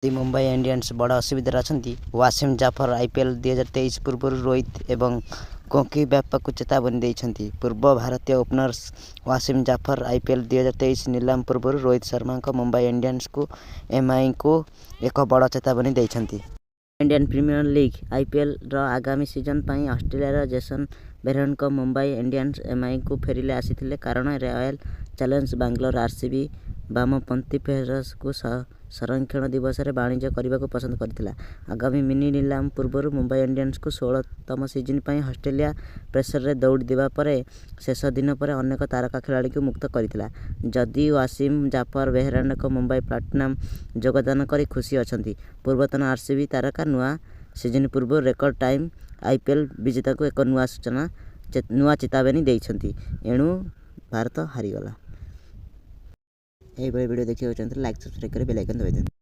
ଯଦି ମୁମ୍ବାଇ ଇଣ୍ଡିଆନ୍ସ ବଡ଼ ଅସୁବିଧାରେ ଅଛନ୍ତି। ୱାସିମ ଜାଫର ଆଇପିଏଲ୍ 2023 ପୂର୍ବରୁ ରୋହିତ ଏବଂ କୋହ୍ଲିଙ୍କ ଚେତାବନୀ ଦେଇଛନ୍ତି। ପୂର୍ବ ଭାରତୀୟ ଓପନର୍ ୱାସିମ ଜାଫର ଆଇପିଏଲ୍ 2023 ନିଲାମ ପୂର୍ବରୁ ରୋହିତ ଶର୍ମାଙ୍କ ମୁମ୍ବାଇ ଇଣ୍ଡିଆନ୍ସକୁ ଏମ୍ଆଇକୁ ଏକ ବଡ଼ ଚେତାବନୀ ଦେଇଛନ୍ତି। ଇଣ୍ଡିଆନ୍ ପ୍ରିମିୟର ଲିଗ୍ ଆଇପିଏଲ୍ ର ଆଗାମୀ ସିଜନ୍ ପାଇଁ ଅଷ୍ଟ୍ରେଲିଆର ଜେସନ୍ ବେହ୍ରେନ୍ଡର୍ଫଙ୍କ ମୁମ୍ବାଇ ଇଣ୍ଡିଆନ୍ସ ଏମ୍ଆଇକୁ ଫେରି ଆସିଥିଲେ, କାରଣ ରୟାଲ୍ ଚ୍ୟାଲେଞ୍ଜର୍ସ ବାଙ୍ଗାଲୋର ଆରସିବି ବାମପନ୍ଥୀ ପେସରଙ୍କୁ ସଂରକ୍ଷଣ ଦିବସରେ ବାଣିଜ୍ୟ କରିବାକୁ ପସନ୍ଦ କରିଥିଲା। ଆଗାମୀ ମିନି ନିଲାମ ପୂର୍ବରୁ ମୁମ୍ବାଇ ଇଣ୍ଡିଆନ୍ସକୁ 16 ତମ ସିଜନ୍ ପାଇଁ ଅଷ୍ଟ୍ରେଲୀୟ ପେସର୍ସ ଦୌଡ଼ିବା ପରେ ଶେଷ ଦିନ ପରେ ଅନେକ ତାରକା ଖେଳାଳିଙ୍କୁ ମୁକ୍ତ କରିଥିଲା। ଯଦିଓ ୱାସିମ ଜାଫର ବେହରେଣ୍ଡର୍ଫଙ୍କ ମୁମ୍ବାଇ ପ୍ଲାଟଫର୍ମରେ ଯୋଗଦାନ କରି ଖୁସି ଅଛନ୍ତି, ପୂର୍ବତନ ଆରସିବି ତାରକା ନୂଆ ସିଜନ୍ ପୂର୍ବରୁ ରେକର୍ଡ ଟାଇମ୍ ଆଇପିଏଲ୍ ବିଜେତାଙ୍କୁ ଏକ ନୂଆ ଚେତାବନୀ ଦେଇଛନ୍ତି। ଏଣୁ ଭାରତ ହାରିଗଲା। ଏହିଭଳି ଭିଡ଼ିଓ ଦେଖିବାକୁ ଚାହୁଁଥିଲେ ଲାଇକ୍, ସବସ୍କ୍ରାଇବ୍ କରି ବେଲ୍ ଆଇକନ୍ ଦବାଇ ଦିଅନ୍ତୁ।